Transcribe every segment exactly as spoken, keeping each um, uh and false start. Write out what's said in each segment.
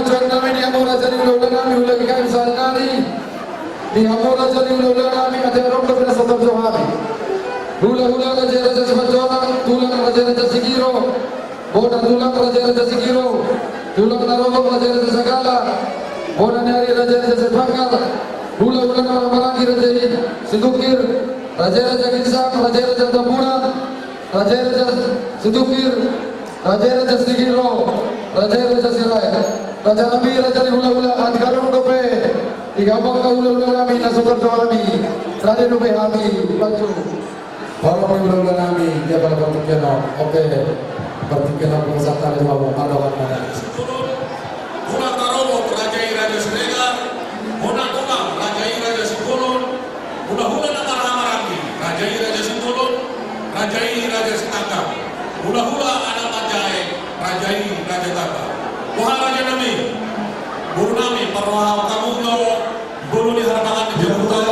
Tulang nami, di hamu raja ni hulahula nami, hulahula nami sahat nari. Di hamu raja ni hulahula nami, ate adong dope na so torop hami. Hulahula raja i Raja Sipanjorang, tulang raja i Raja Sigiro. Bona tulang raja i Raja Sigiro. Tulang na rorobot raja i Raja Sagala. Bona ni ari raja i Raja Sipangkal. Hulahula na marhahamaranggi raja i Situngkir. Raja i Raja Ginsang, raja i Raja Tambunan. Raja i Raja Situngkir, raja i Raja Sigiro, raja i Raja Sirait. Raja nami, raja ni hulahula, atik adong dope. Di hamu angka hulahula nami na so torop hami. Rade dope hami, pacu. Horong ni hulahula nami, dia pala partingkian on. Oke. Partingkian on, pesan tadi mau, mardokan mana. Tulang na rorobot raja i Raja Siregar. Bona tulang raja i Raja Simbolon. Hulahula na marhahamaranggi, raja i Raja Simbolon, raja i Raja Sitanggang. Hulahula anak manjae, raja i Raja Tanggang. Boha raja nami, boru nami, parrohahon hamu do, boru ni harbangan ni jabu tau.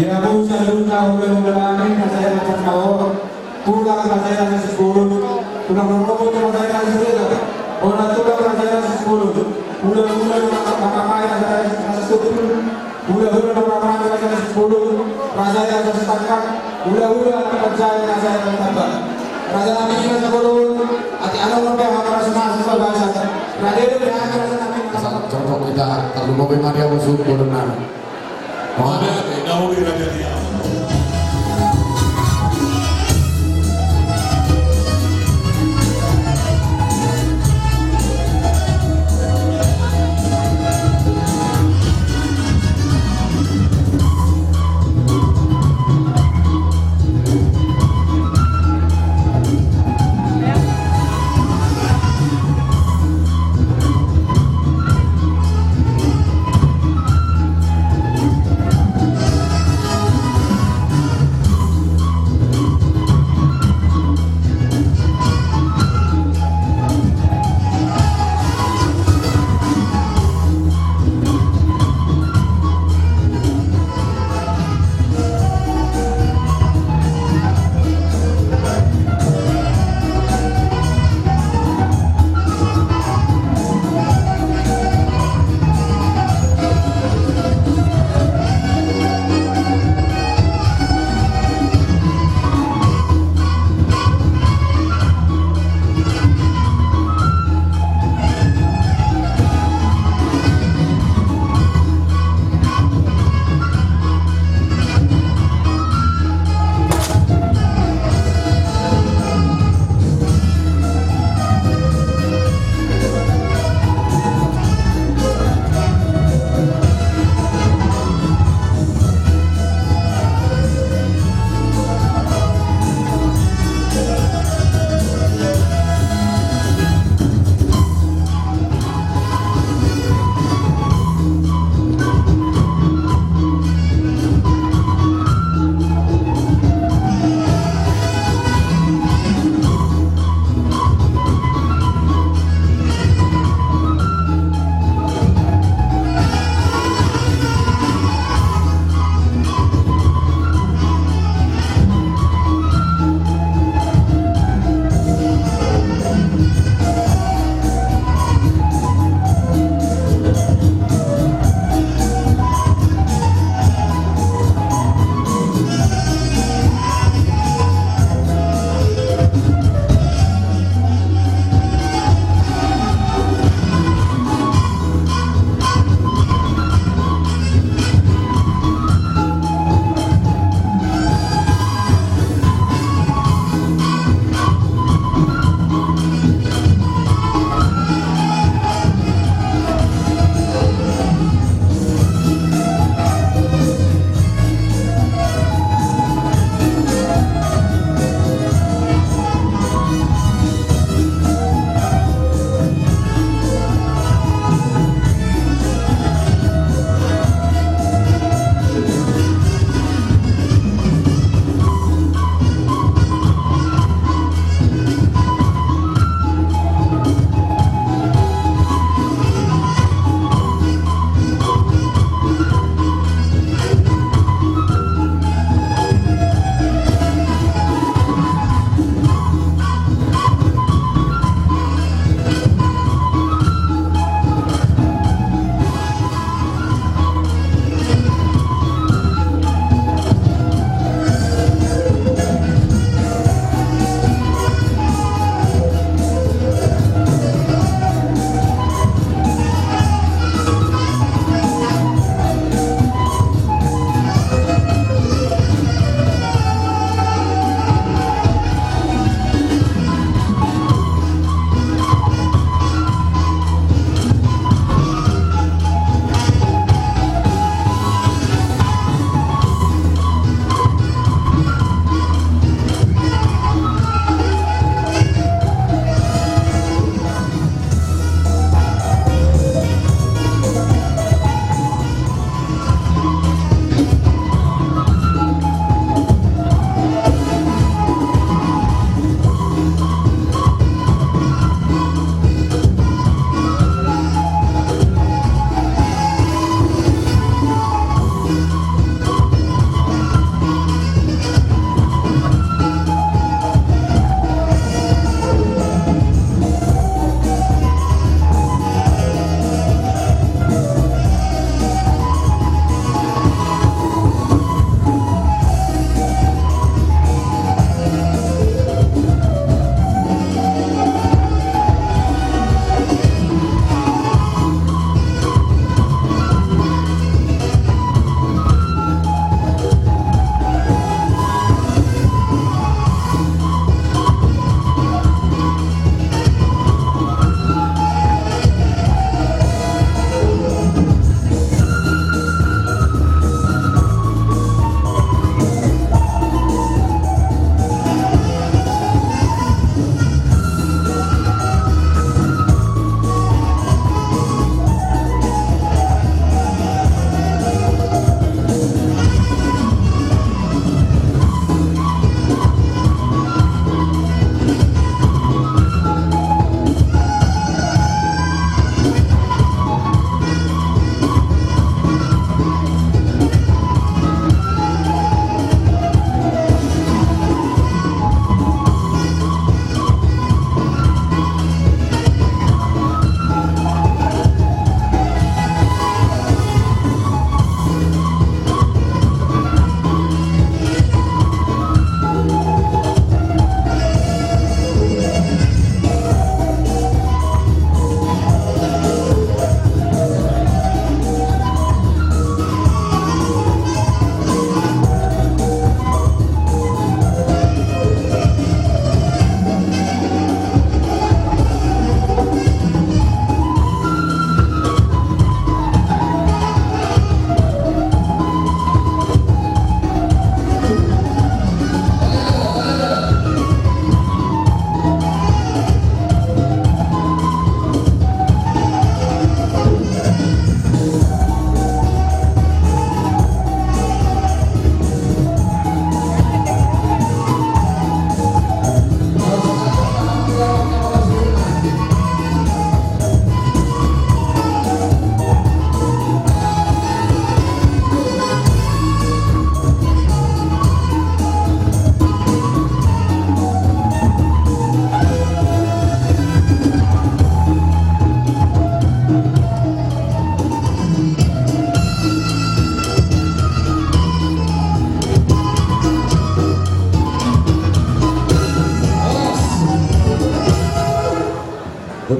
Ia musa lunga ula ula bani na saya macam mau. Tulang na saya nasi sepuluh. Tulang rokok na saya nasi sepuluh. Orang tulang na saya nasi sepuluh. Ula ula na makamai na saya nasi sepuluh. Ula ula na makamai na saya nasi sepuluh. Raja yang nasi tangkap. Ula ula na percaya na saya nasi tambah. Raja nami nasi sepuluh. Ati alam lebih apa rasa masuk bahasa. Raja itu dia raja nami. Contoh kita terlalu mau mati apa suruh bodoh nami.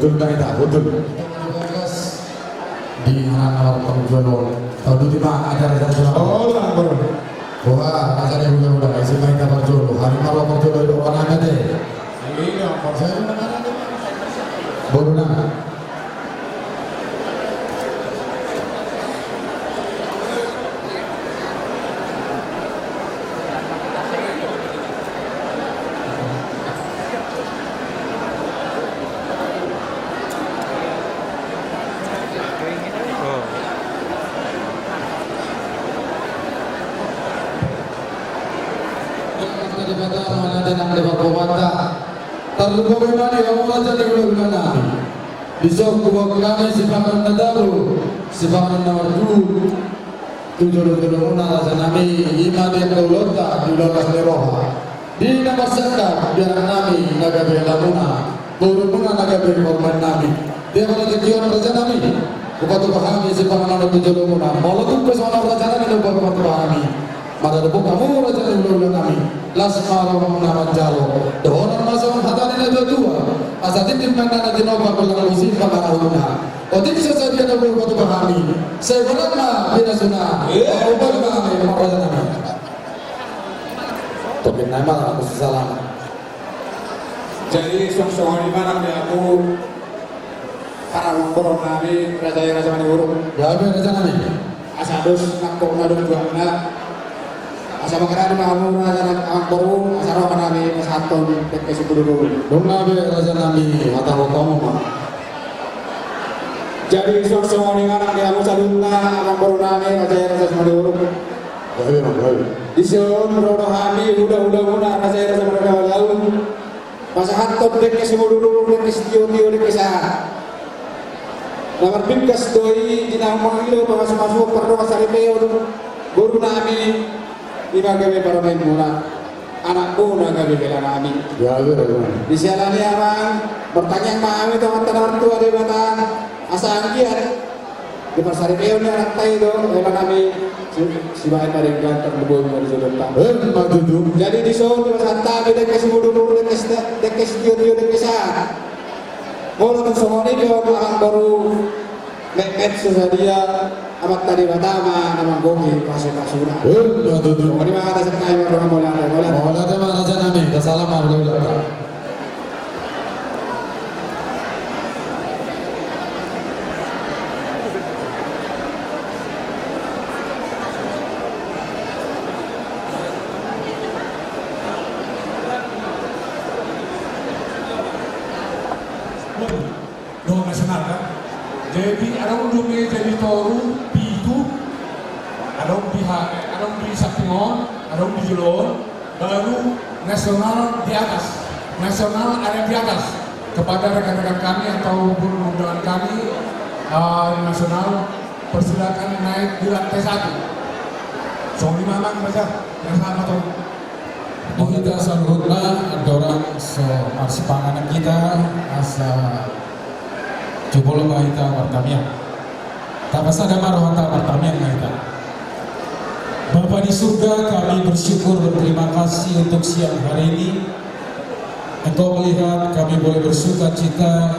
Betul, Bang, ita, betul. Di mana nomor panggung jual? Kalau di mana ada, ada jual? Oh, lah, bro. Wah, ada yang udah, udah, isi main apa jual? Hari malam apa jual? Itu orang ada deh. Iya, apa saya? Baru dah. Tarlumobi ma di hamu raja ni hulahula nami. Dison huboan hami sipanganon na tabo, sipanganon na martutu. Tu jolo-jolomuna raja nami, i ma di angka ulaonta di ulaon las ni roha. Di na marsangkap di anak nami na gabe helamuna, borumuna na gabe parumaen nami. Di angka na tingki on raja nami, hupatupa hami sipanganon tu jolomuna. Molo tung pe songon on raja nami na hupatupa hami, mardalan hamu raja ni hulahula nami. Las ma rohamuna manjalo. Dohonon ma songon hata ni na tua-tua: Asa tintin ma inna na tinopa, golang losi pangarahutna. Otik so sadia na hupatupa hami, sai godang ma pinasuna. Iya. Hupatupa hami ma raja nami. Topik nama aku salam. Jadi songon i ma nang di hamu para amangboru nami, raja i, raja Maliwuruk. Gabe raja nami. Asa dos nangkok na dohot tuangna. Asa mangarade ma hamu raja nami, amangboru, asa ro ma hami pasahathon dengke simudurudur. Dung gabe raja nami, hata rohamu ma. Jadi songon i ma nang di hamu saluhutna amangboru nami, raja i, raja Maliwuruk. Gabe ma, gabe. Dison ro do hami hulahula muna, raja i, raja Marga Malau, pasahathon dengke simudurudur, dengke sitio-tio, dengke sahat. Na marbingkas do i di na mangilo pamasu-masuon pardongansaripeon boru nami, i ma gabe parumaenmuna, anakmuna gabe hela nami. Gabe, gabe. Di siala ni i amang, martangiang ma hami tu Amanta na martua Debata, asa anggiat di parsaripeon ni anakta i do hela nami, si-, sibaen ma denggan, tarlumobi ma di jolonta. Emma tutu. Jadi dison hupasahat hami dengke simudurudur, dengke si-, dengke sitio-tio, dengke sahat. Molo tung songon i do amangboru, metmet so sadia, Amanta Debata ma na manggohi pasu-pasuna. Emma tutu. Songon i ma hata sian hami, mauliate, mauliate. Mauliate ma raja nami, salam ma hulahulanta. Dohot nasional kan. Jadi adong do meja di toru, pitu, adong di ha-, adong di samping on, adong di jolo on. Baru nasional di atas, nasional ada di atas. Kepada rekan-rekan kami atau undangan kami, eh, nasional, persilakan naik di lantai satu. Songon i ma amang, baca. Yang selamat, Om. Di hita saluhutna, andorang so marsipanganon hita, asa jumolo ma hita martamiang. Tapasada ma rohanta martamiang ma hita. Bapa di surga, kami bersyukur, berterima kasih untuk siang hari ini. Engkau melihat kami boleh bersukacita,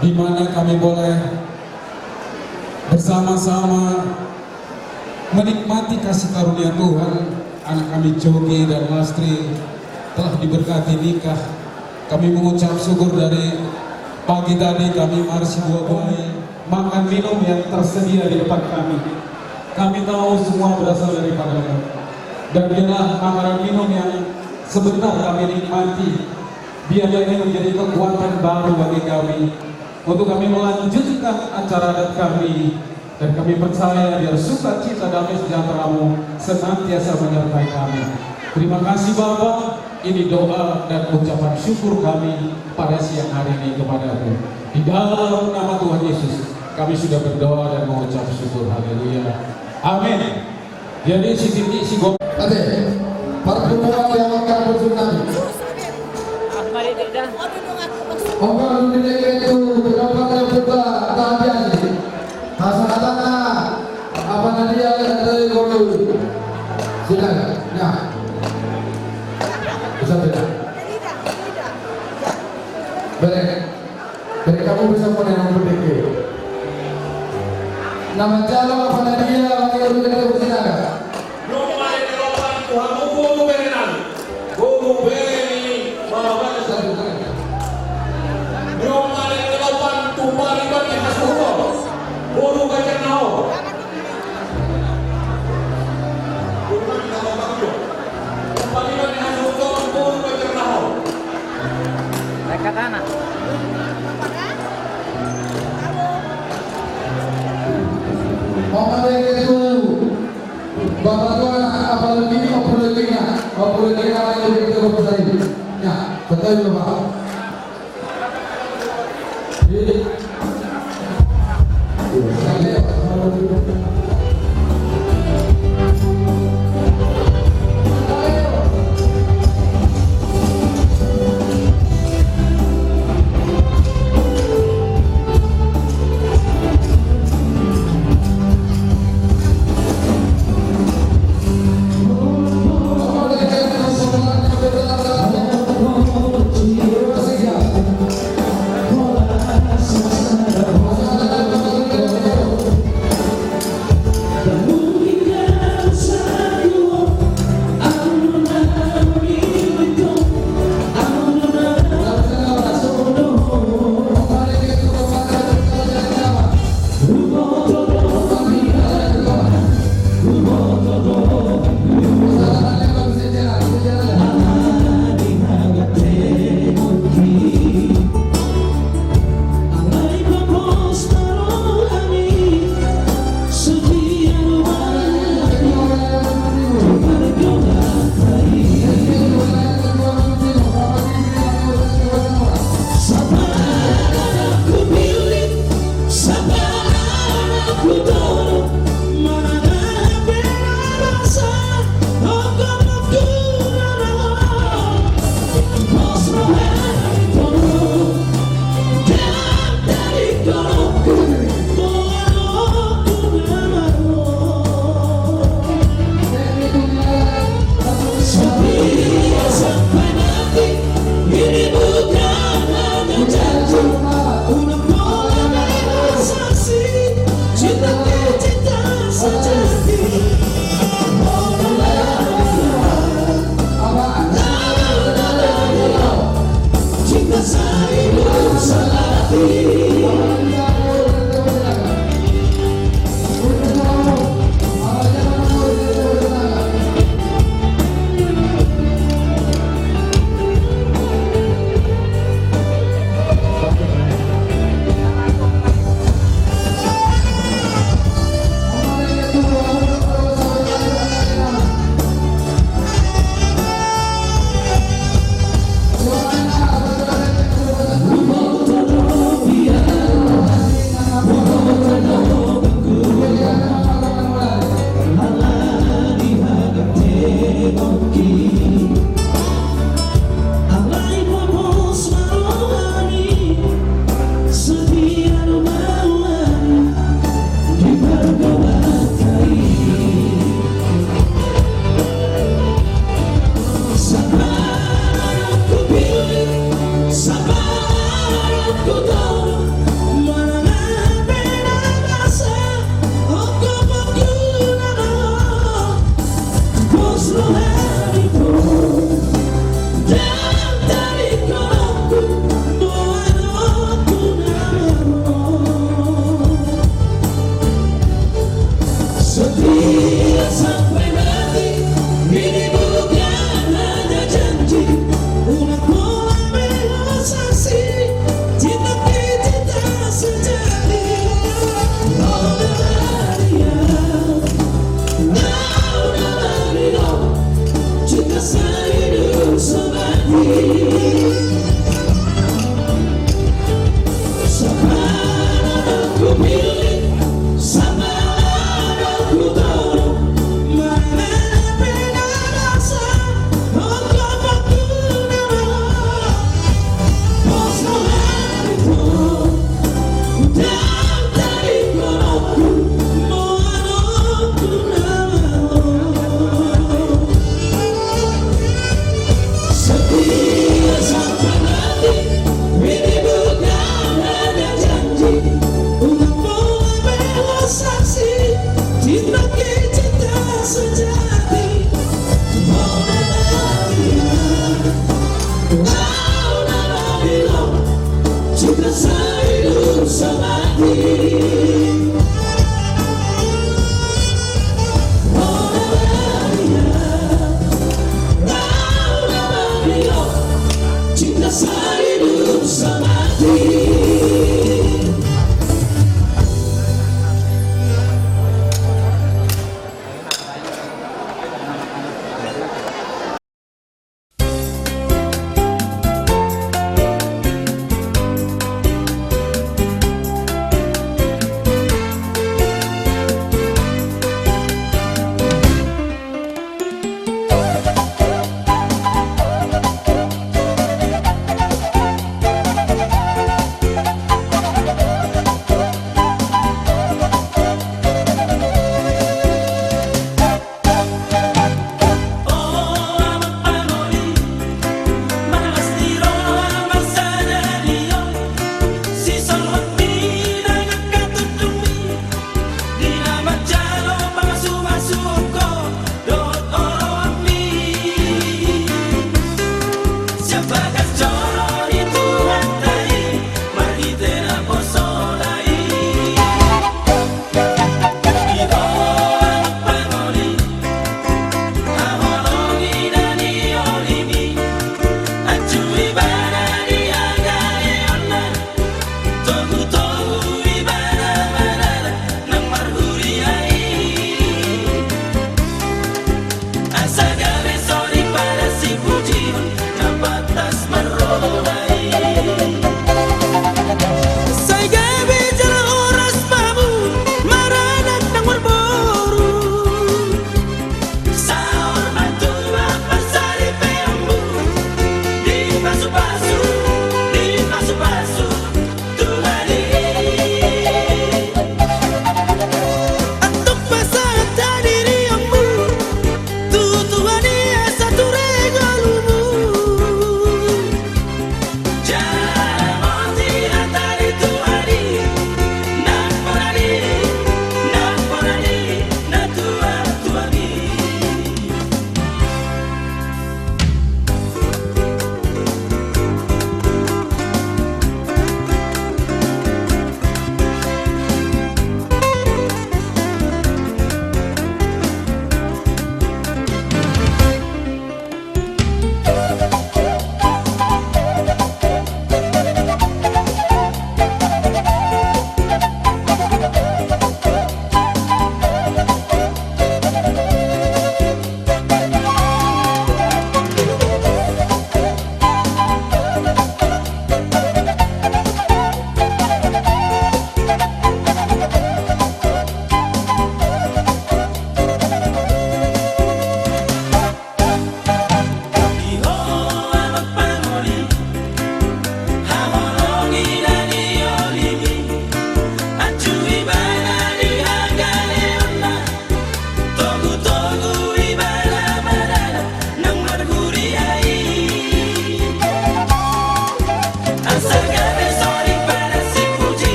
di mana kami boleh bersama-sama menikmati kasih karunia Tuhan. Anak kami Coki dan Lastri telah diberkati nikah. Kami mengucap syukur dari pagi tadi kami marsibuabay, makan minum yang tersedia di depan kami. Kami tahu semua berasal daripada-Mu. Dan biarlah makanan minum yang sebentar kami nikmati, biarlah ini menjadi kekuatan baru bagi kami untuk kami melanjutkan acara adat kami. Dan kami percaya biar sukacita, damai sejahtera-Mu senantiasa menyertai kami. Terima kasih Bapa, ini doa dan ucapan syukur kami pada siang hari ini kepada-Mu. Di dalam nama Tuhan Yesus, kami sudah berdoa dan mengucap syukur. Haleluya. Amin. Jadi si Titi, si Gom. Ate, parpunguan yang akan bersunat. Ongkar dulu di itu, berapa yang buka, tahan. Pasahatanna apa na dia, ada dari guru. Silakan. Nah. Bisa tidak? Boleh. Jadi kamu bisa menenun pendekar. Nama calon apa Nadia lagi udah kita bersinaga. Nunga dengke lopan tu hamu boru bere nami. Boru bere ni mama bana satu. Nunga dengke lopan tu pariban ni hasuhuton. Boru bacana ho. Bapak tua, apa lagi, apa lagi, apa lagi, apa lagi, kita bersari. Ya, betul, Bapak.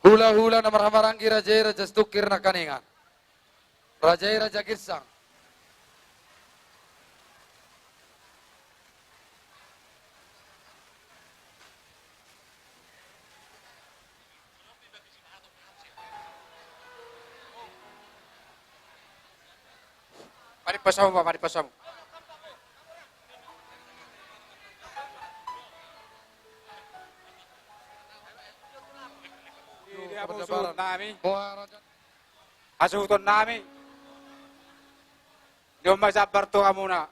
Hula-hula na marhahamaranggi, raja i Raja Situngkir Nangkaningan, raja i Raja Girsang. Mari pasamu, Pak, mari pasamu. Di hamu suhut nami, hasuhuton nami, di on ma jambar tu hamuna.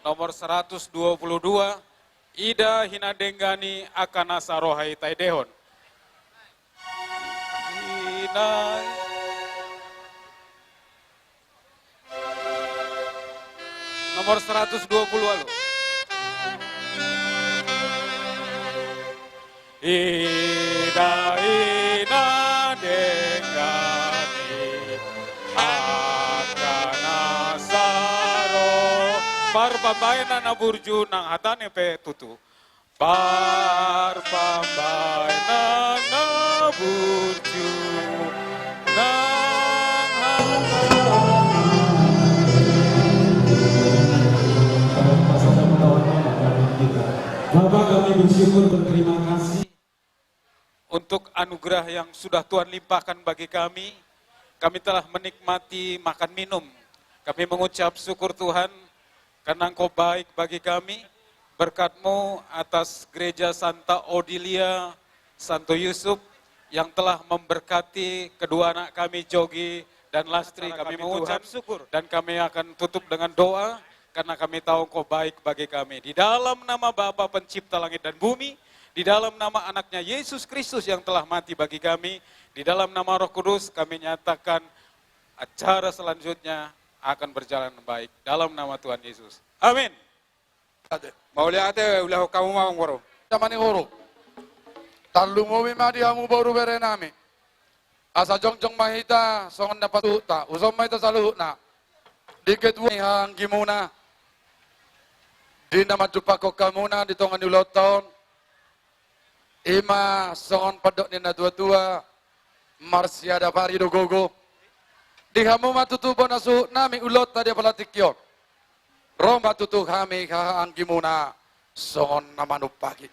Nomor seratus dua puluh dua, Ida hinadenggan i angka na sa roha i taendehon. Ina. Nomor seratus dua puluh ualu. Ida hinadenggan i angka na sa ro. Parpambahenan na burju nang hatana pe tutu. Parpambahenan na burju nang hatana. Bapak, kami bersyukur, berterima kasih untuk anugerah yang sudah Tuhan limpahkan bagi kami. Kami telah menikmati makan minum. Kami mengucap syukur, Tuhan, karena Engkau baik bagi kami. Berkat-Mu atas Gereja Santa Odilia Santo Yusuf yang telah memberkati kedua anak kami, Jogi dan Lastri. Kami mengucap syukur dan kami akan tutup dengan doa, karena kami tahu Engkau baik bagi kami. Di dalam nama Bapa Pencipta langit dan bumi, di dalam nama Anaknya Yesus Kristus yang telah mati bagi kami, di dalam nama Roh Kudus, kami nyatakan acara selanjutnya akan berjalan baik. Dalam nama Tuhan Yesus. Amin. Ate. Mauliate, ulahon hamu ma, amang boru. Amang boru. Tarlumobi ma di hamu boru bere nami. Asa jongjong ma hita songon na patuduhonta, uson ma hita saluhutna. Di ketua ni hahaanggimuna, di na manjumpangkon hamuna di tonga ni ulaonta on, i ma songon pandok ni na tuatua, marsiadapari do gogo. Di hamu ma tutu bona suhut nami ulaonta di apala tingki on. Ro ma tutu hami hahaanggimuna songon na manumpaki.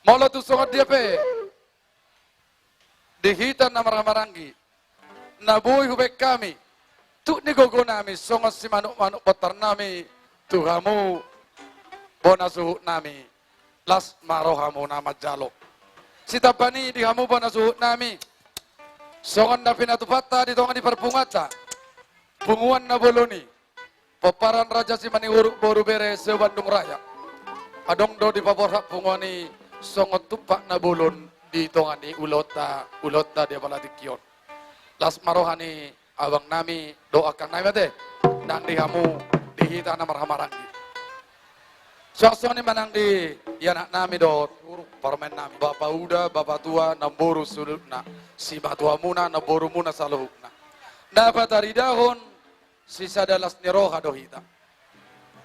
Molo tung songon dia pe di hita na marhahamaranggi na boi hubaen hami tuk ni gogo nami songon simanuk-manuk bontar nami tu hamu bona suhut nami, las ma rohamuna manjalo. Sitamba ni i di hamu bona suhut nami, songon na pinatupanta di tonga ni parpunguanta, Punguan Na Bolon i, pomparan Raja Simanihuruk boru bere se-Bandung Raya. Adong do dipaborhat punguan i songon tumpak na bolon di tonga ni ulaonta, ulaonta di apala tingki on. Las ma roha ni abang nami dohot angkang nami ate, nang di hamu di hita na marhahamaranggi. Suang songon i ma nang di anak nami dohot parumaen nami, bapa uda, bapa tua, namboru saluhutna, simatuamuna, namborumuna saluhutna. Na pataridahon sisada las ni roha do hita.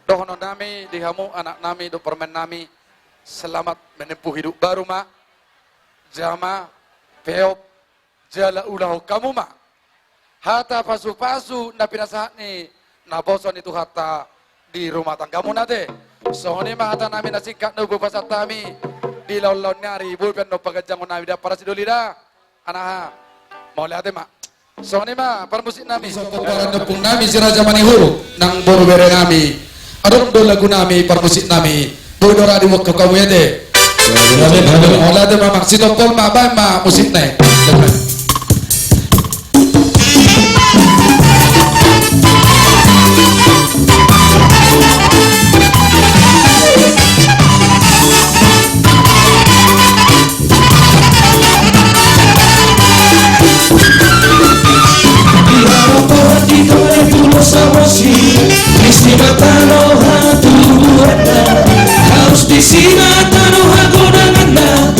Dohonon nami di hamu anak nami dohot parumaen nami, selamat menempuh hidup baru ma, jama, peop, jala ulahon hamu ma hata pasupasu na pinasahat ni naposo ni Tuhanta di rumah tanggamuna ate. Songon i ma hata nami na singkat na boi pasahat hami di laonlaon ni ari, boi pe annon paganjangon nami da, parasidoli da. Anaha. Mauliate ma. Songon i ma parmusik nami. Songon pomparan ni ompung nami si Raja Manihuruk nang boru bere nami. Adong do lagu nami parmusik nami. Boi do ra diboan hamu ate. Mauliate ma, amang, sitompol ma, baen ma musikna i. Di hamu pohan di tonga ni Pulo Samosir, disi ma tano hatubuanna, harus disi ma tano hagodanganna.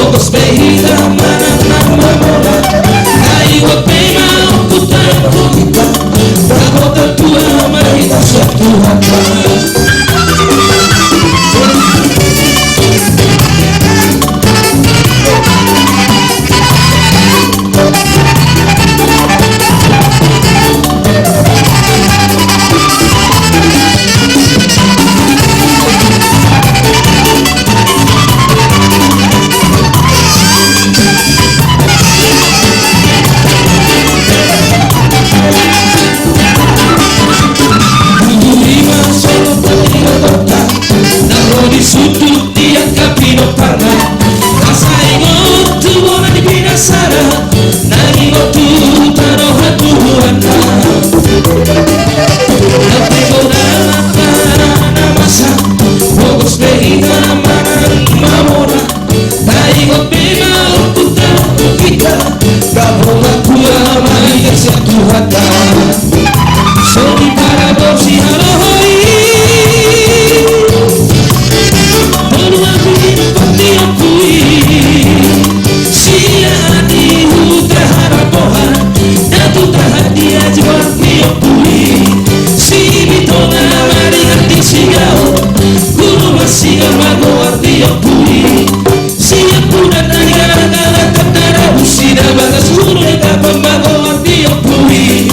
Pogos be hita manang na mamora, na ingot be ma ompunta, ompunta, na boi tua ma hita sian Tuhan. Na ro di sundut di angka pinomparna, asa ingot tu bona ni pinasana, na ingot tu tano hatubuanna. Na pe bona na masa, pogos be hita manang mamora, na ingot be ma ompunta, ompunta, na boi tua ma hita sian Tuhanta. Songon i parabot ni halak i, molo ahu di ompu i, sian ahu di huta Harabohan, na tu tahan di aji goar ni ompu i, Sibitonga ma di hati sigaon, guru ma singa ma goar ni ompu i. Sian pudan na di galak-galak, tandara husi na bagas, guru ni tapan ma goar ni ompu i.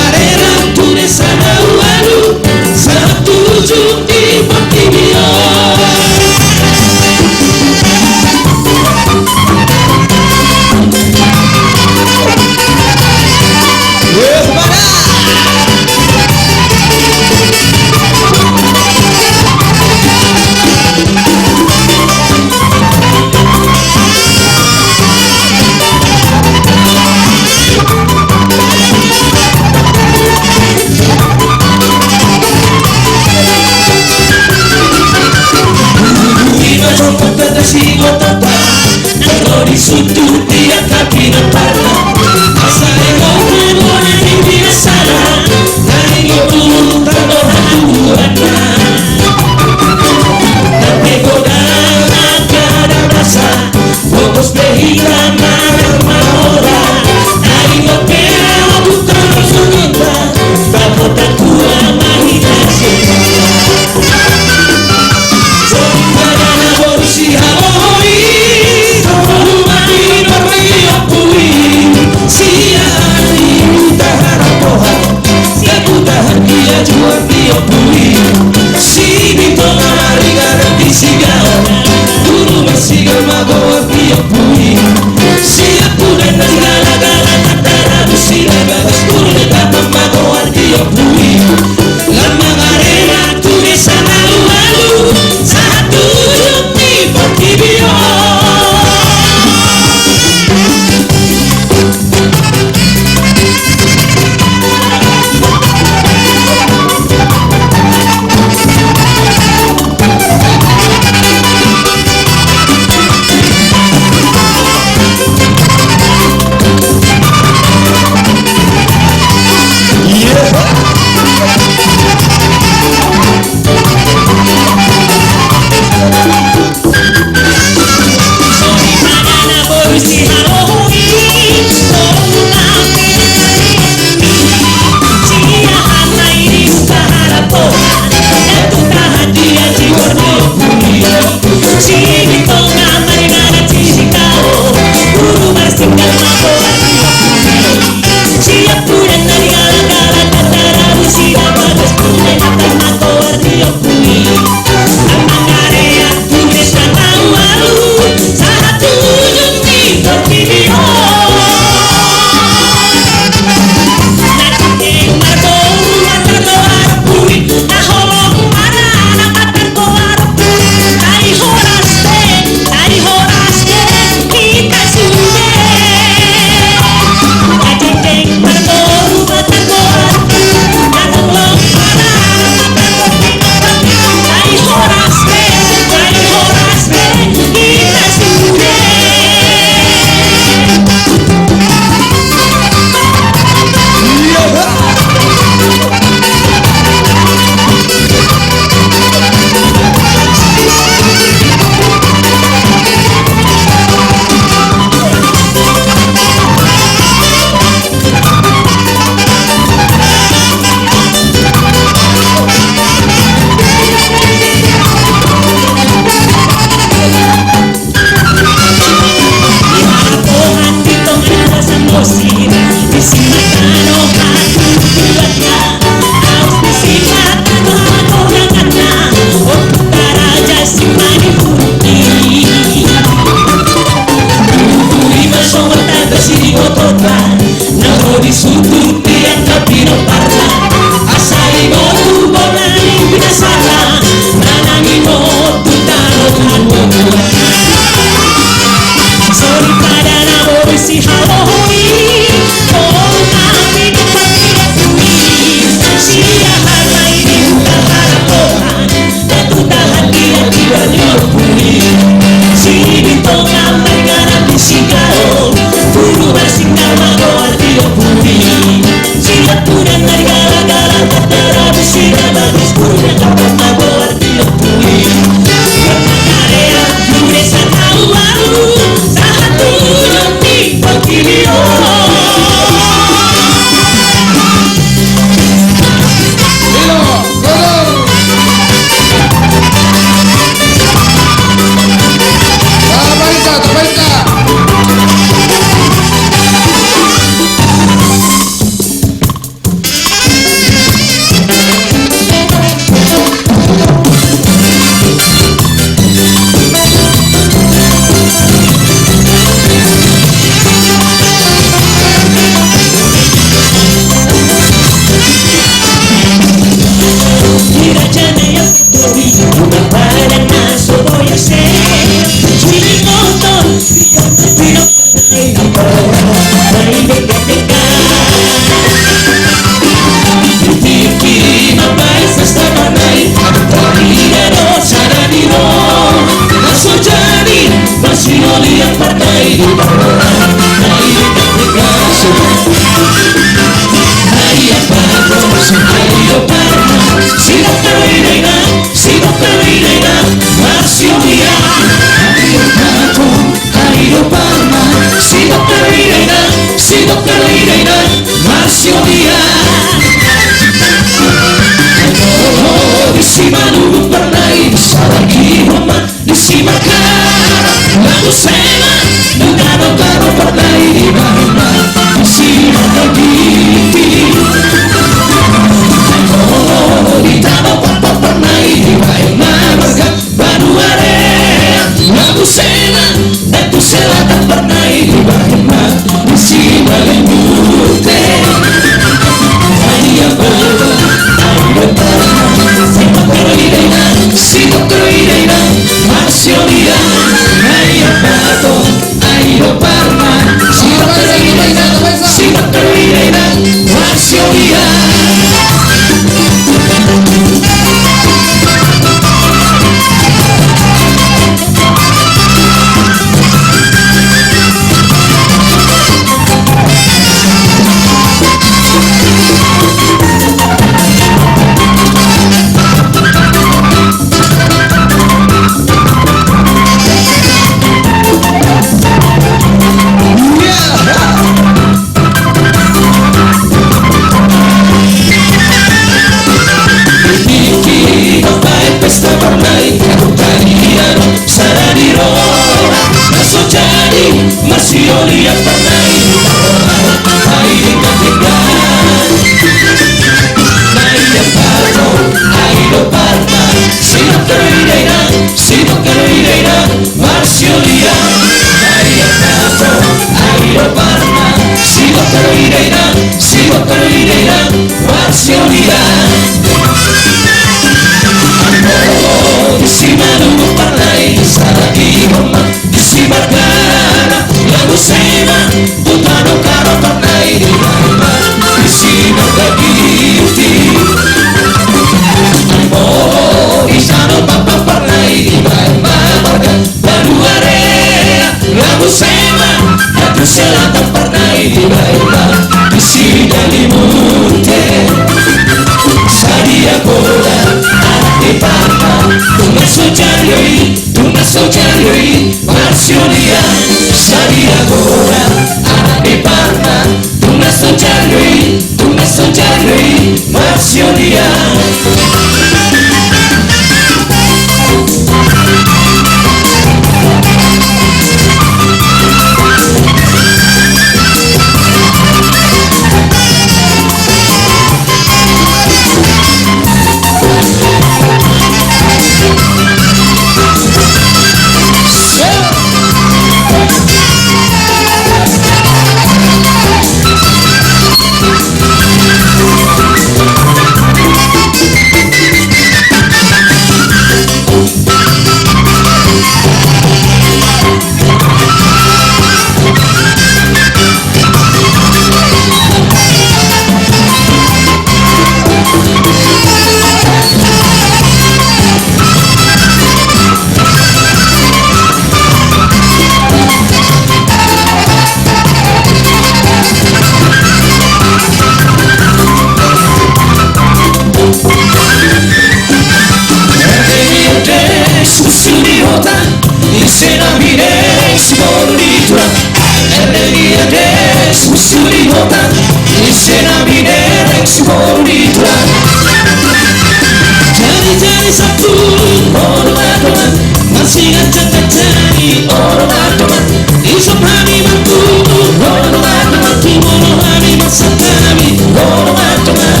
Jadi-jadi sampulu, olo madongan, marsiganjang-ganjangi, olo madongan, isop hami martubu, olo madongan, tumolo hami marsantabi, olo madongan.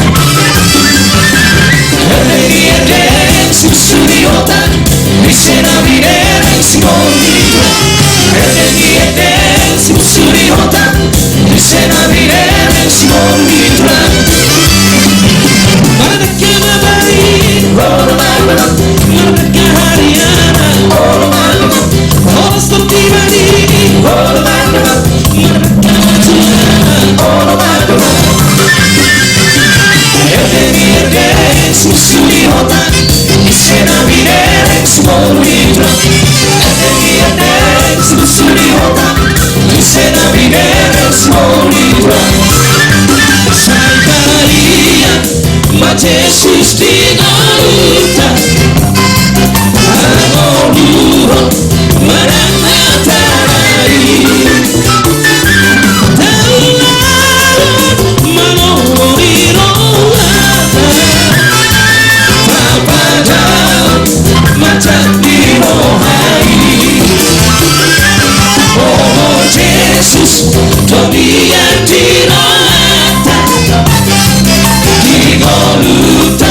Erdeng i erdeng, susu di hota, ise na binereng si moni. Erdeng i erdeng, susu di hota, ise na binereng si moni. Marga Mabai, olo madongan, marga Hariana, olo madongan, horas torti bani, olo madongan, marga Matua, olo madongan. Erdeng i erdeng, susu di hota, ise na binereng si moni. Erdeng i erdeng, susu di hota, ise na binereng si moni. Sai paria ma Jesus di ngolunta, mangolu ho manang hata i. Taulaon ma nongori rohanta, tapadao ma jat ni roha i. O Jesus, do mian di rohanta, di ngolunta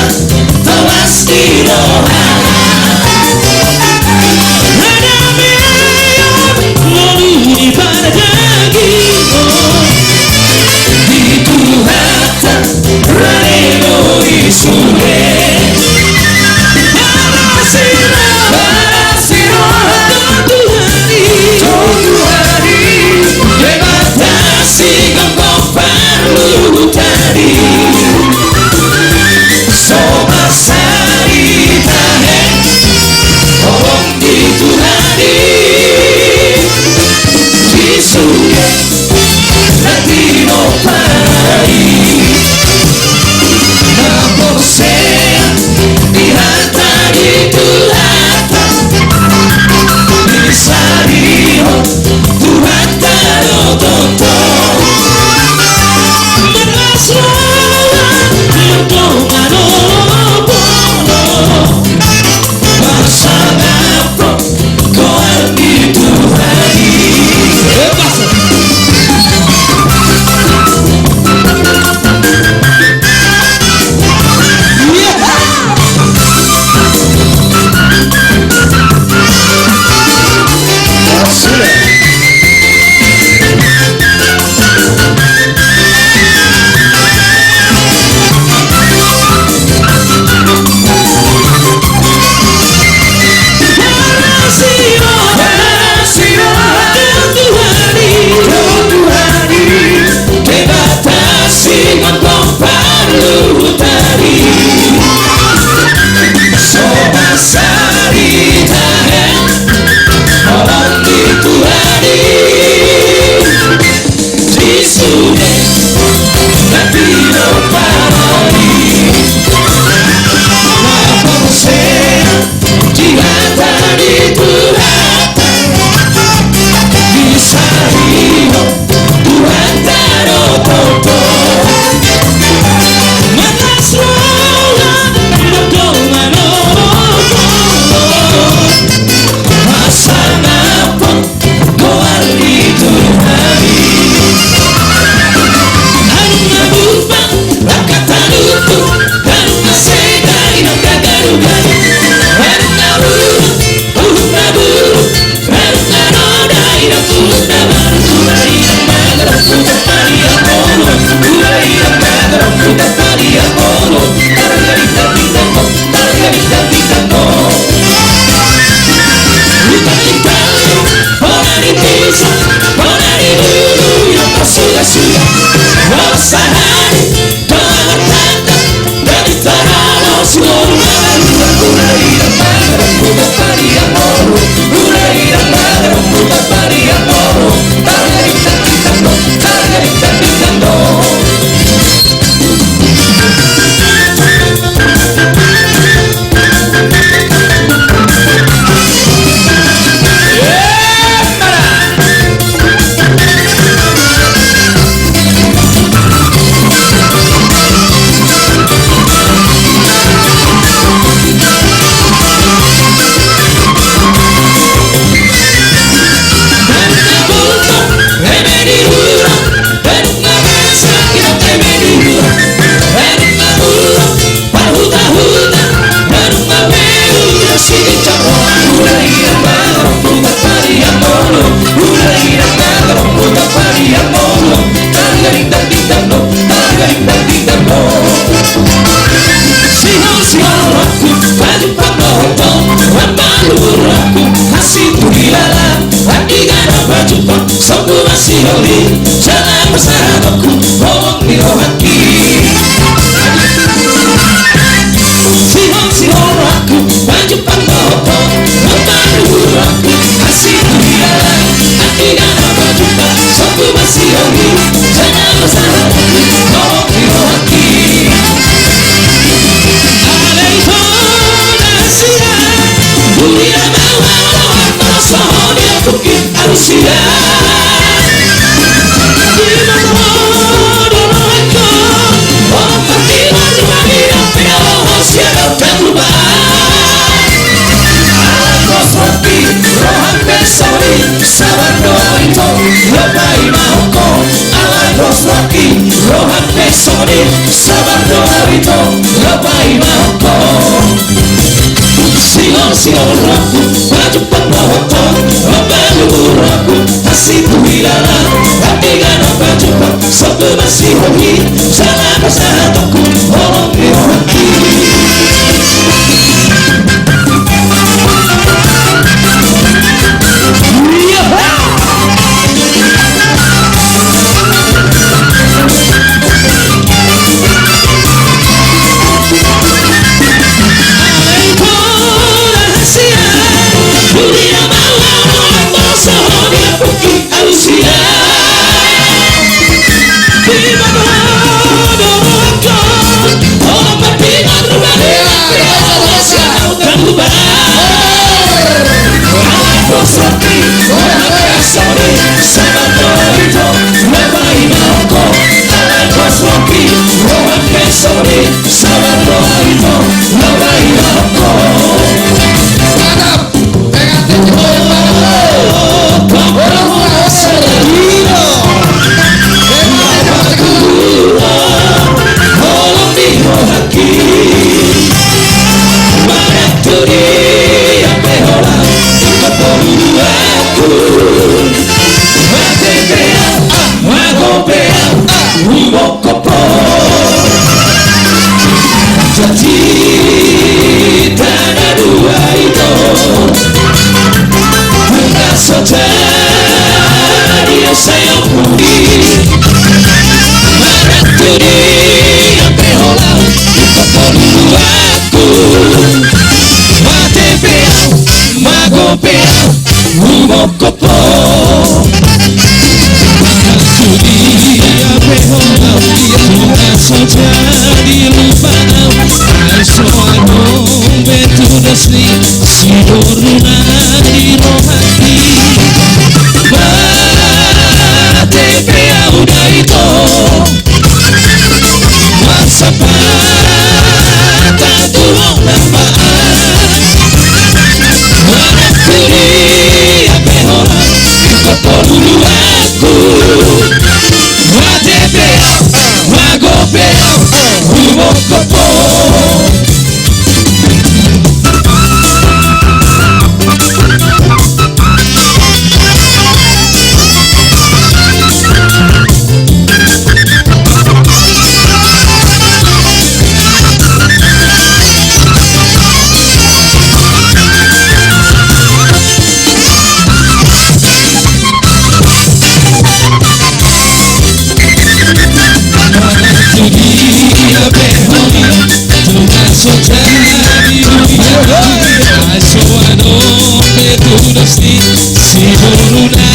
Ulos ni siboruna.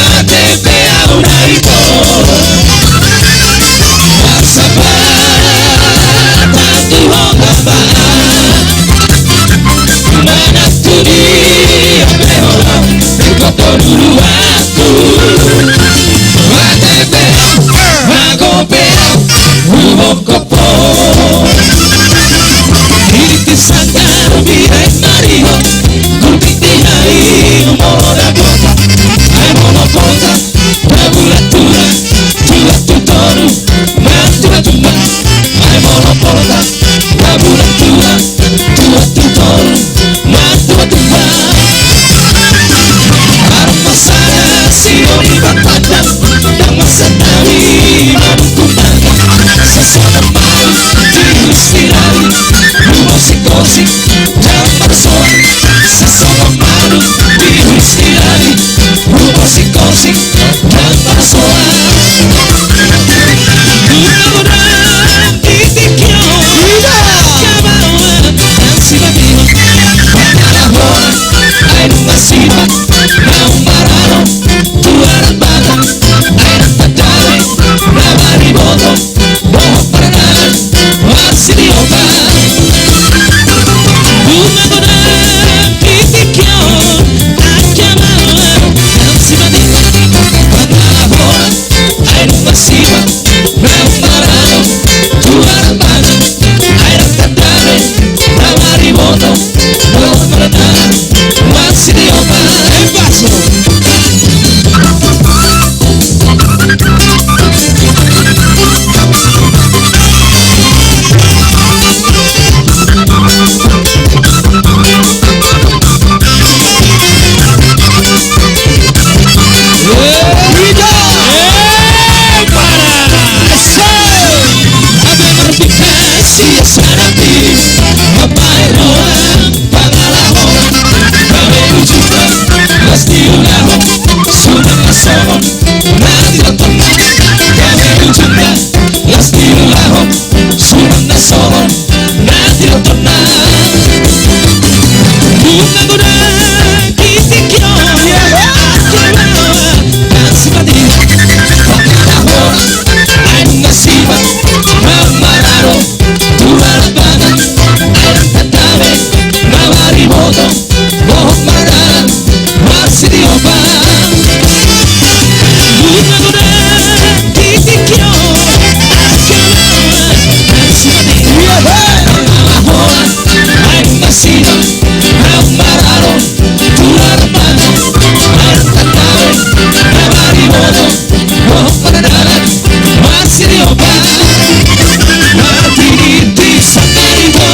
Mate pe au na ito. Marsapatan tu ho Ama. Manang tu dia pe ho, ingkon ho luluanku. Mate pe au, mago pe au, umongkop ho. Di tingki sanggar binahen marihot, gultik di hami molo na bota. Ai molo bota, na bulan tua, tua tu toru, na tua tu ma. Ai molo bota, na bulan tua, tua tu toru, na tua tu ma. Armasana si oni bantanda, dang marsatahi manungkun tanda. Sasama malu di hustirali, lumo si kosik, dang marsoa. Sasama malu di hustirali, lumo si kosik, dang marsoa. Nunga godang di tingki on, ida, jabawa, dang sibagion. Pangalahoan, ai nunga sibat, naung maralo tu adat Batak, ai dang tadame na mariboto, dohot mardalan marsitiopa. Nunga godang di tingki on, angka maola, dang sibagion. Pangalahoan, ai nunga sibat, naung maralo tu adat Batak, ai dang tadame na mariboto, dohot mardalan marsitiopa. Epaso. Pangalahoan, gabe ujungna las ni ulaon, suman na songon na nidokna. Gabe ujungna las ni ulaon, suman na songon na nidokna. Nunga godang di tingki on, angka maola, dang sibagion. Pangalahoan, ai nunga sibat, naung maralo tu adat Batak, ai dang tadame na mariboto, dohot mardalan marsitiopa. Nunga godang di tingki on, angka maola, dang sibagion. Pangalahoan, ai nunga sibat, naung maralo tu adat Batak, ai dang tadame na mariboto, dohot mardalan marsitiopa. Martiti sangkaribo,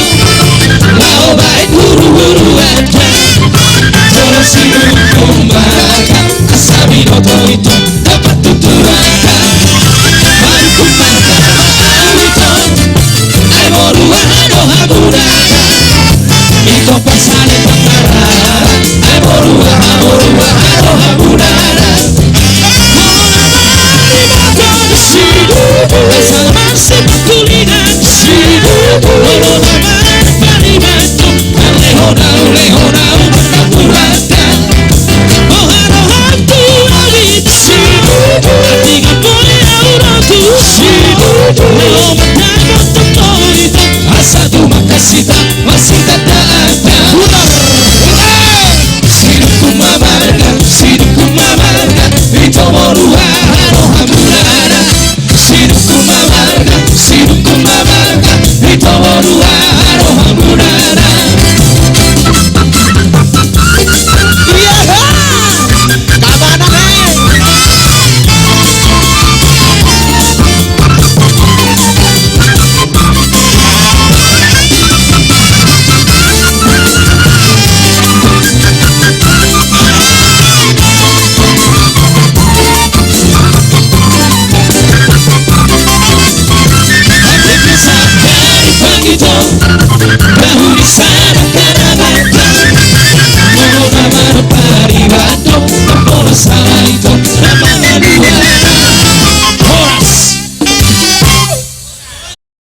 laho baen huruhuru adat, jolo sinungkun marga, asa binoto ito dapat tutur angka. Manungkun marga, ito, ai boru aha do habuna, ito parsale pangkara, ai boru aha, boru aha do habuna. Molo na mariboto, asa marsipangkulingan, molo na marpariban, marlehonau, lehonau marnaturata. Oha roham tu abit, atik boi au rotu, lehonau.